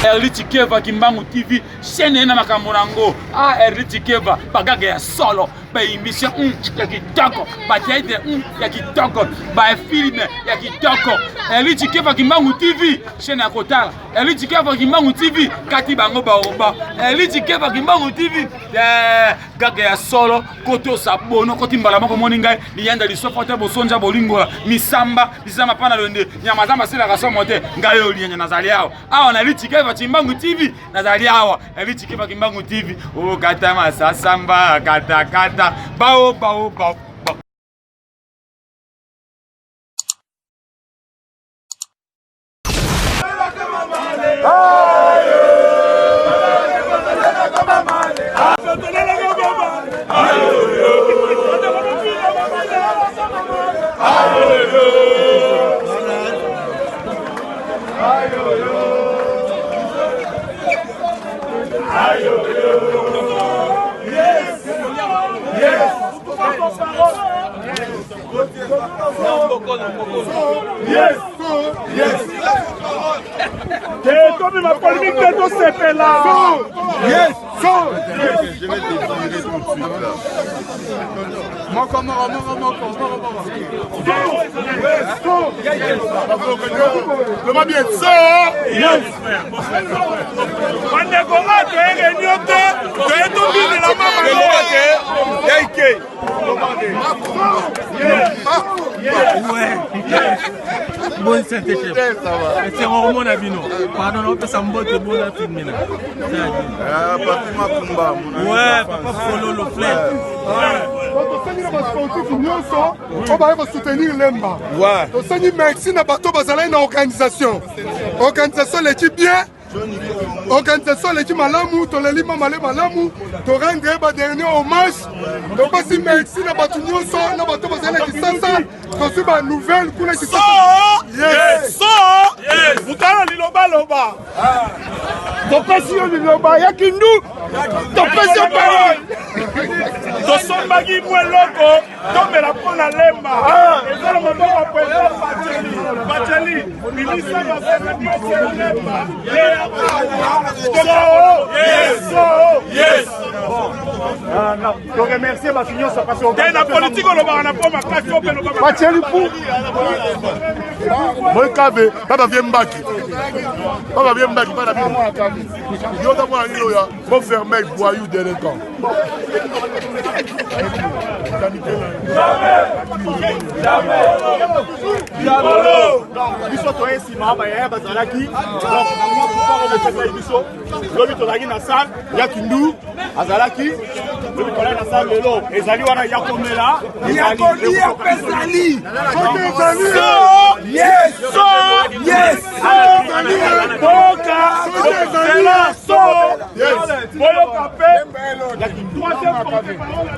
Erli Tshikeva Kimbangu TV chaîne ye na makambo na yango. Ah Erli Tshikeva bagaga ya solo, ba émission ya kitoko, ba théâtre ya kitoko, ba film ya kitoko. Erli Tshikeva Kimbangu TV chaîne ya kotala. Erli Tshikeva Kimbangu TV kati bango baoba. Erli Tshikeva Kimbangu TV eh, gaga ya solo kotosa bono koti mbala moko moni ngai liyanda lisofo te bosonja bolingola misamba lisamba pana londe nyama zamba silaka somo te ngai oyo lianya nazali awa awa na litikeva Kimbangu TV nazali awa na litikeva Kimbangu TV okata oh, masasamba katakata bao bao bao. Yes! Yes! Te tobima polémique te tosepela. Yes! Je vais te virer tout de suite là. Moko moko moko moko moko moko. Loba bien so. Yes. Bandeko nga toye réunion te toye tobinela mama. Yaike. Bonne santé chef. Esengo komona bino. Pardon, naopesa mbote bona filme na. Ah, Papi Makumba. Ouais, papa Fololo Fleur. Tosengi na basportif nyonso oyo baye kosoutenir Lemba. Tosengi merci na bato bazalaki na organisation. Organisation eleki bien. Organisation eleki malamu, toleli mamale malamu, torendre ye badernier hommage. Topesi merci na bato nyonso na bato bazali na Kisasa, tozwi ba nouvelle kuna Kisasa. Yes. So, moto ana lilobaloba. Topesi yo liloba ya Kindu, topesi yo parole. Tosombaki mwa eloko tomela mpo na Lemba. Eza na maboko ya président Fatsheli. Fatsheli, bimisa babenediction ya Lemba. So, yes. Toremercie bato nyonso parce te na politike olobaka na mpo makasi ope lobaka Fatsheli pu Moikabe, baba vie mbaki. Baba vie mbaki, bana bino. Yo ta mwana nini oya, bo fermer boyou délinquant. Biso toye nsima bayaya bazalaki donc na mwa pouvoir oyo bopesaki biso lobi tozalaki na salle ya Kindu azalaki lobi tozalaki na salle lelo ezali wana ya komela ya kolia mpe ezali. Yes! Yes! Boyoka zela so boyoka mpe troisième porte parole.